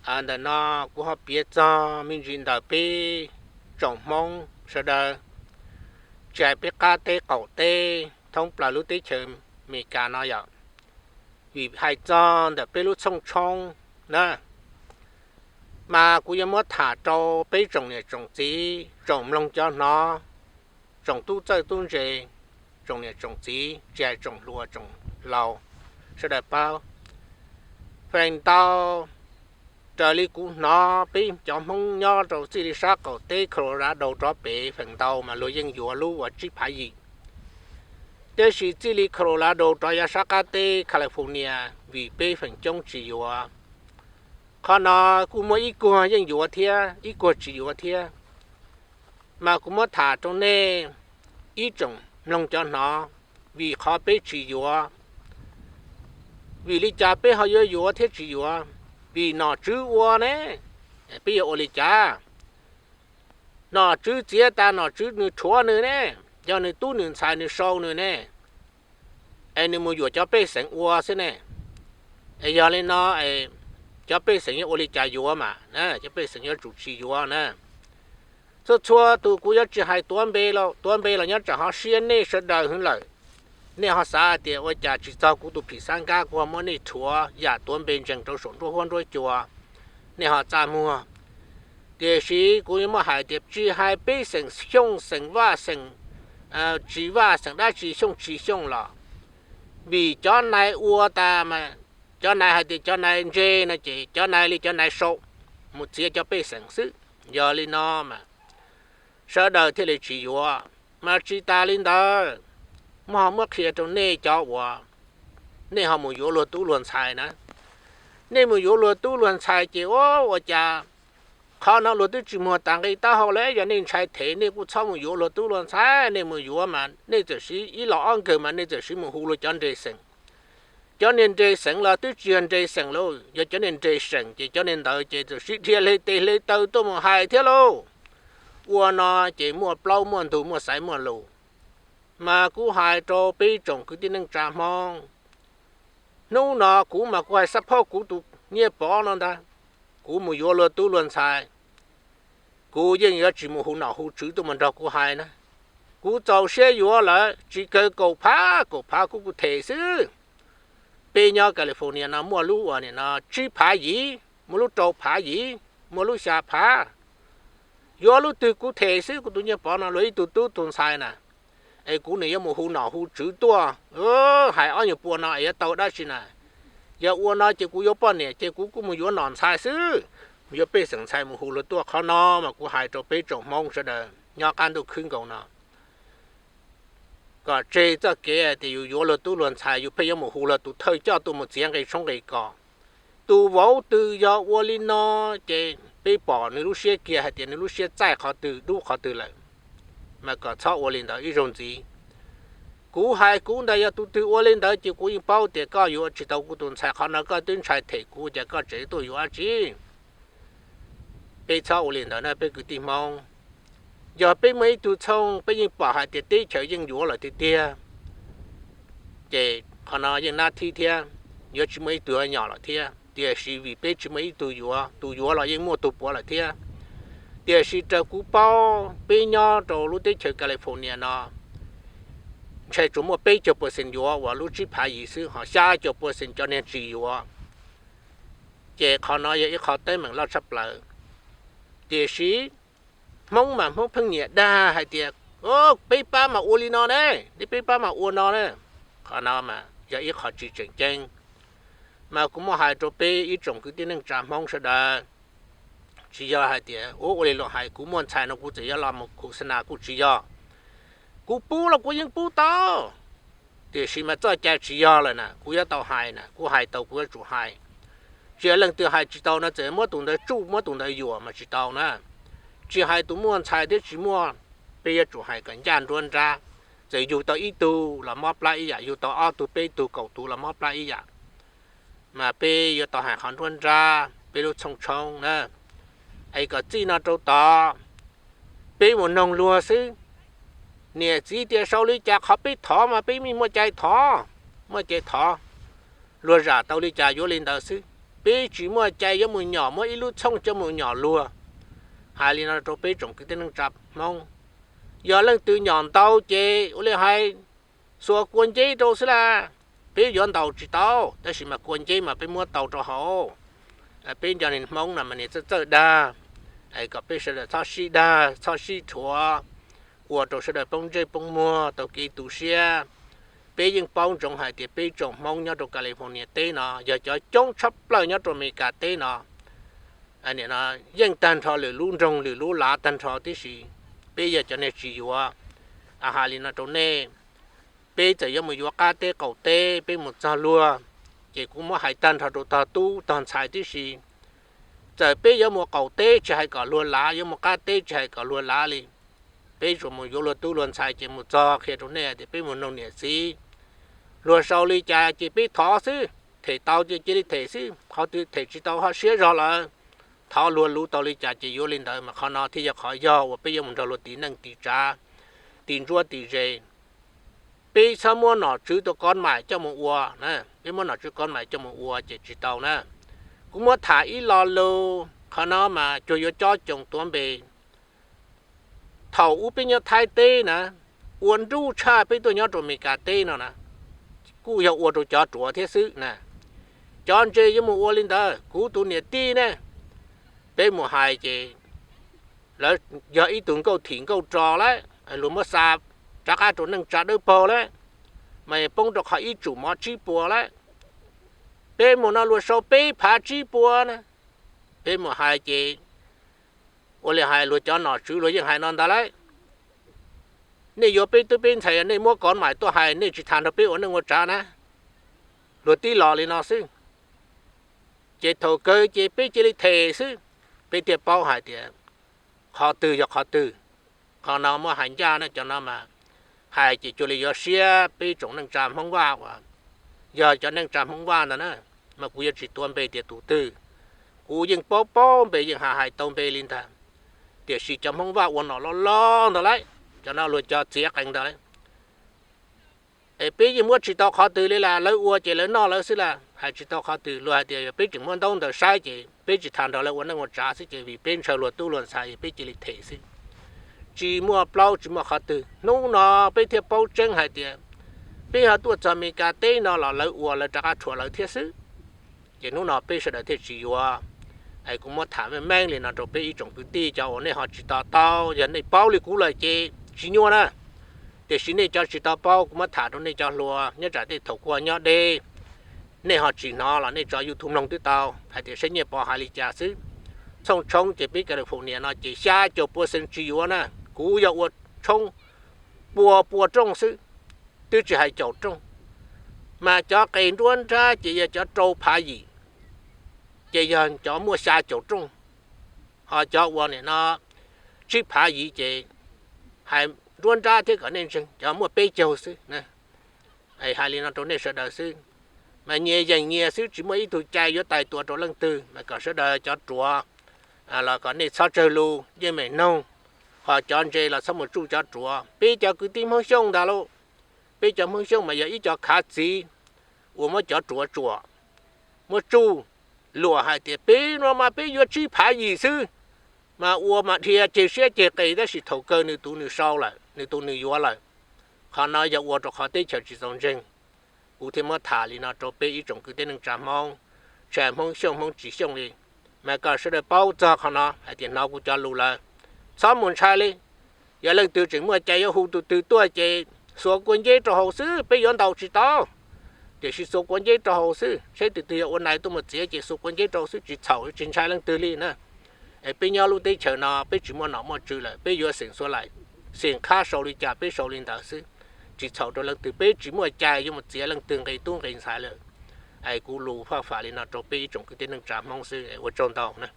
Ntawm no kuv ho piav txog me ntsis ntawm peb tsoom Hmoob sawv daws, tsis hais peb qab teb qaum teb thoob plaws lub teb chaws Amelikas no yom, vim hais txog ntawm peb lub txhooj tshoob na, mas kuv yuav muab tham rau peb tsoom niam tsoom txiv tsoom mloog cov hnov, tsoom tub txawj tub ntse, tsoom niam tsoom txiv tsis hais tsoom hluas tsoom laus sawv daws paub. Feem ntau raws li kuv hnov peb cov Hmoob nyob rau txij li sab qaum teb Colorado rov pem feem ntau mas luag yeej yuav lub uas tsib phav yim, tiam sis txij li Colorado rov yav sab qab teb California vim peb feem coob tsis yuav. Qhov no kuj muaj ib kuag yeej yuav thiab ib kuag tsis yuav thiab. Mas kuv muab tham rau nej ib tsoom mloog cov hnov, vim qhov peb tsis yuav, vim li cas peb ho yuav yuav thiab tsis yuav? Vim nom tswv ua ne. Peb yuav ua li cas? Nom tswv txiav tas nom tswv nws rhuav nws ne, yog nws tub nws ntxhais nws sau nws ne, es nws mus yuam cov pej xeem ua xwb ne. Es yog li no, cov pej xeem yuav ua li cas yuav mas, cov pej xeem yuav tsum tsis yuav na. Txhua txhua tus kuv yuav tsis hais tuav npe, tuav npe los nyob tsam ho siab nej sawv daws hwv lawm. Nej ho xav hais tias ua cas tsis txog kuv tus phim xab nkab kuv ho muab nej rhuav yam tuav npe ntseeg rau saum nruab huab nruab cua, nej ho txaj muag. Tiam sis kuv yuav muab hais tias tsis hais peb xeem Xyooj xeem Vaj xeem, tsis Vaj xeem dab tsi Xyooj tsis Xyooj los, vim cov nais ua tas mas, cov nais hais tias cov nais ntse no ces cov nais li cov nais sau mus txiav cov pej xeem xwb. Yog li no mas sawv daws thiaj li tsis yuav. Mas tsis tas li ntawd, muab ho muab qhia rau nej cov uas nej ho mus yuav luag tub luag ntxhais na. Nej mus yuav luag tub luag ntxhais ces ua ua cas qhov no luag twb tsis muag tas nqi taub hau li. Yog nej ntshai them nej kuj txhob mus yuav luag tub luag ntxhais, nej mus yuav mas nej txawm siv ib los ob nkawg mas nej txawm siv mus hu luag cov nres xeem. Cov niag nres xeem los twb tsis yog nres xeem lauj, yog cov niag nres seem ces cov niag ntawd ces txawm siv dhia hle tes hle taw tuaj mus hais thiab lauj. Ua no ces muaj plaub muaj ntug muaj xaiv muaj lus. Mas kuv hais rau peb tsoom kwv tij neej tsa Hmoob, hnub no kuv mas kuv hais xab phob kuv tus Nyiaj Pov no ntag, kuv mus yuav luag tub luag ntxhais, kuv yeej yuav tsis mus hu nom hu tswv tuaj mus nrog kuv hais na. Kuv txaus siab yuav lawm tsis kawg kaum phav, kaum phav kuv kuv them xwb. Peb nyob California no muaj lub uas nim no tsib phav yim, muaj lub rau phav yim, muaj lub xya phav. Yuav lub twg kuv them xwb, kuv tus Nyiaj Pov no luag ib tug tub tus ntxhais na, es kuv nim yuav mus hu nom hu tswv tuaj, hais ob nyuag pua no es yuav tau dab tsi na? Yog ua no ces kuv yuav poj niam ces kuv kuj mus yuav nom ntxhais xwb, yuav pej xeem ntxhais mus hu luag tuaj. Qhov no mas kuv hais rau peb tsoom Hmoob sawv daws nyob qab ntuj khwb nkaus no, kom tseg txoj kev tias yus yuav luag tub luag ntxhais yus pheej yuav mus hu luag tus thawj coj tuaj mus txiav nqi tshoob nqi kos. Tus vauv twg yog ua li no ces peb pom nws lub siab kiag hais tias nws lub siab txaij qhov twg dub qhov twg lawm. Mas kom txhob ua li ntawd ib zaug ntxiv. Kuv hais kuv ntawd, yog tus twg ua li ntawd ces kuv yeej paub tias koj yuav tsis tau kuv tus ntxhais. Qhov no koj twb ntshai them kuv ces koj tseem tuaj yuav dab tsi? Peb txhob ua li ntawd na peb kwv tij Hmoob. Yog peb muaj ib tug txhooj peb yeej pom hais tias teb chaws yeej yuav lawm tiag tiag, ces qhov no yeej nab thib thiab, yuav tsis muaj ib tug nyom lawm thiab. Tiam sis vim peb tsis muaj ib tug yuav, tus yuav los yeej muaj tus puav lawm thiab. Tiam sis raws kuv paub peb nyob rau lub teb chaws California no, ntshai tsuas muaj peb caug percent yuav uas lub tsib phav yim xwb, ho xya caum percent cov niag tsis yuav. Ces qhov no yog ib qho teeb meem loj tshaj plaws. Tiam sis Hmoob mas Hmoob pheej nyiam dag hais tias peb pab mas ua li no ne, peb pab mas ua no ne. Qhov no mas yog ib qho tsis tseem ceeb. Mas kuv muaj hais rau peb ib tsoom kwv tij neej tsa Hmoob sawv daws, tsis yog hais tias ua ua li luag hais kuv muaj ntxhais no kuv txawm yuav los mus khus xa nas kuj tsis yog. Kuv pub los kuv yeej pub tau, tiam sis mas txoj cai tsis yog lawm na, kuv yuav tau hais na, kuv hais tau kuv yuav tsum hais. Tsis yog leej twg hais tsis tau no txawm muab tus ntawd tsuj muab tus ntawd yuam mas tsis tau na. Tsis hais tus muaj ntxhais thiab tsis muaj, peb yuav tsum hais kom ncaj nruab nrab. Txawm yug tau ib tug los mob plab ib yam, yug tau ob tug peb tug kaum tus los mob plab ib yam. Mas peb yuav tau hais qhov nruab nrab peb lub txhooj tshoob na. Es kom txij no rau tod, peb mus noog luag xwb. Niam txiv tias sau li cas qhov peb thov mas peb yeej muaj cai thov, muaj cai thov. Luag zam tau li cas yuav li ntawd xwb. Peb tsis muaj cai yuav mus nyom muab ib lub txhooj coj mus nyom luag. Hais li no rau peb tsoom kwv tij neej tsa Hmoob, yog leej twg nyom ntau ces ua li hais xuas kua nceb rau xwb las. Peb yuav ntaus tsis tau, tab sis mas kua nceb mas peb muab tau rau hauv. Peb nco niag Hmoob no mas niag txawj txawj dag, kom peb sawv daws txhob sib dag txhob sib rhuav, ua rau sawv daws poob ntsej poob muag tau kev tu siab. Peb yeej paub ntsoov hais tias peb tsoom Hmoob nyob rau California teb no yog cov coob tshaj plaws nyob rau Amelikas teb no. Yeej tag nrho lwm lub nroog lwm lub lav tag nrho tib si, peb yog cov neeg tsis yuav. Hais li no rau nej, peb txawm yuav mus yuav qab teb qaum teb peb mus txog luag, ces kuv muab hais tag nrho rau tog tub tog ntxhais tib si. Txawm peb yuav mus qaum teb tsis hais kom luag lav, yuav mus qab teb tsis hais kom luag lav li, peb tsuas mus yuav luag tub luag ntxhais ces mus txog qhia rau nej tias peb mus noog niam txiv. Luag sau li cas ces peb thov xwb, them tau ces cia li them xwb, qhov twg them tsis tau ho siab zog lawm. Thov luag luv tau li cas ces yuav li ntawd, mas qhov no thiaj yog qhov yog uas peb yuav mus nrog luag tiv neej tiv tsav, tiv ntsuab tiv zes. Peb txhob muab nom tswv tus kov mais coj mus ua, peb muab nom tswv kov mais coj mus ua ces tsis tau na. Kuv muab tham ib lo lus, qhov no mas cuag yuav cob coos tuav npe. Thaum ub peb nyob Thaib teb na, ua nruj tshaj peb tuaj nyob rau Amelikas teb no na, kuj yog ua rau cov ruam thiab xwb na. Cov ntse yuav mus ua li ntawd, kuv tus niam tij ne, peb mus hais ces lawv yog ib tug nkauj thim nkauj ro lawm, luag muab xa rov qab rau neej tsa dawb paug lawm, mas poob rau qhov ib tsum mov tsib puas lawm. Peb mus no luag sau peb phav tsib puas na, peb mus hais ces ua li hais luag cov nom tswv luag yeej hais no ntag lauj. Nej yuav peb tub peb ntxhais, nej muab kov mais tuaj hais, nej tsis tham nrog peb ua neej ua tsav na. Luag tib los li no xwb, ces thaum kawg ces peb cia li them xwb. Peb thiaj paub hais tias qhov twg yog qhov twg. Qhov no muab hais ncaj na, cov no mas hais ces cuag li yuav siab peb tsoom neej tsa Hmoob Vaj uas yog cov neej tsa Hmoob Vaj ntag na. Mas kuv yuav tsis tuav npe tias tus twg, kuv yeej paub paub npe yeej hais hais tau npe li ntag. Tiam sis cov Hmoob Vaj ua nom loj loj ntag lauj, cov no luag cov txiav qees ntag lauj. Es peb yeej muab tsis tau qhov twg li las, lawv ua ces lawv noj lawv xwb las, hais tsis tau qhov twg. Luag hais tias yog peb tseem muaj ntaub ntawv saib ces peb tsis tham nrog lawv ua neej ua tsav xwb ces vim peb ntshaw luag tub luag ntxhais peb cia li them xwb. Tsis muaj plaub tsis muaj qhov twg. Hnub no peb thiaj paub tseeb hais tias peb ho tuaj txog Amelikas teb no los lawv ua lawv rov qab rhuav lawv thiab xwb. Ces hnub no peb sawv daws thiaj tsis yuav. Es kuv muab tham meej meej li no rau peb ib tsoom kwv tij cov uas nej ho tsis to taub, yog nej paub li kuv lawm ces tsis nyuaj na. Tiam sis nej cov tsis tau paub, kuv muab tham rau nej cov hluas, nyob tsam tej thaum kuv nyob deb, nej ho tsis hnov los nej tso YouTube mloog twb tau hais tias saib Nyiaj Pov hais li cas xwb. Txhooj tshoob ces peb California no ces xya caum pua xees tsis yuav na. Kuv yog ua tshoob pua pua rooj xwb, twb tsis hais caum rooj. Mas cov qes nruab nrab ces yog cov rau phav yim, ces yog cov muaj xya caum rooj. Ho cov ua nim no tsib phav yim ces hais nruab nrab thiab kom nej ntseeg, cov muaj peb caug xwb. Hais li no rau nej sawv daws xwb, mas nyias yeem nyias xwb, tsis muaj ib tug cai yuav tais tua rau leej twg, mas kom sawv daws cov ruam los kom nej txhob tsawg lus yeej meem noog, ho cov ntse los txhob mus tsuj cov ruam. Peb cov kwv tij Hmoob Xyooj ntag lauj, peb cov Hmoob Xyooj mas yog ib co khav txiv uas muab cov ruam tsuam, muab tsuj, luam hais tias peb no mas peb yuav tsib phav yim xwb, mas ua mas dhia ceg siab ceg qis, tab sis thaum kawg nws tus nws sau lawm, nws tus nws yuav lawm. Qhov no yog ua rau qhov teb chaws tsis txaus ntseeg. Kuv thiaj muab tham li no rau peb ib tsoom kwv tij neej tsa Hmoob, tsis hais Hmoob Xyooj Hmoob tsis Xyooj li, mas kom sawv daws paub txog qhov no hais tias hnov kuv cov lus lawm, txhob mus ntshai li. Yog leej twg tseem muaj cai yuav hu tus twg tuaj ces xuas kua nceb rau hauv xwb, peb yuav ntaus tsis tau. Tiam sis xuas kua nceb rau hauv xwb, saib tus twg yog ua nais tuaj mus txiav ces xuas kua nceb rau xwb, tsis txhaum tsis ntshai leej twg li na. Es peb nyob lub teb chaws no peb tsis muaj nom muaj tswv lawm, peb yuav xeem xuav laim, xeem qhab sau li cas peb sau li ntawd xwb, tsis txhaum rau leej twg. Peb tsis muaj cai yuav mus txiav leej twg nqi tub nqi ntxhais lawm. Es kuv lus faj fam li no rau peb ib tsoom kwv tij neej tsa Hmoob xwb, ua tsaug ntau na.